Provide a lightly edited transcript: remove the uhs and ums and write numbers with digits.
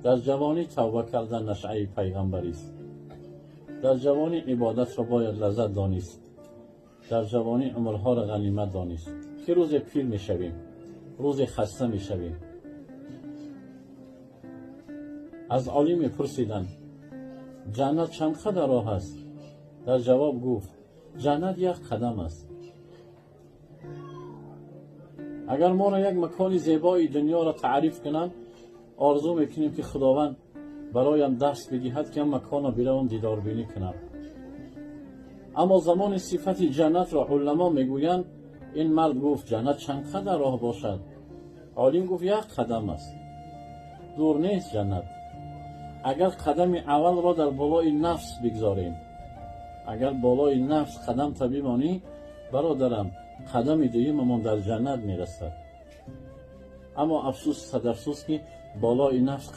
Дар ҷавонӣ тавба кардан нашъаи пайғамбарист. Дар ҷавонӣ ибодатро бояд лаззат донист. Дар ҷавонӣ умрҳоро ғанимат донист, ки рӯзе пир мешавем, рӯзе хаста мешавем. Аз олим мепурсиданд: ҷаннат чанд қадар роҳ аст? Дар ҷавоб гуфт: ҷаннат як қадам аст. Агар моро як макони зебои дунёро таъриф кунанд, орзу мекунем, ки Худованд бароям даст бидиҳад, ки он маконро биравам, дидорбинӣ кунам. Аммо замони сифати ҷаннатро уламо мегӯянд, ин мард гуфт: ҷаннат чанд қадар роҳ бошад? Олим гуфт: як қадам аст, дур нест ҷаннат. Агар қадами аввалро дар болои нафс бигзорем, агар болои нафс қадам та бимонӣ, бародарам, қадами дуюмамон дар ҷаннат мерасад. Аммо афсӯс, сад афсӯс, ки болои нафс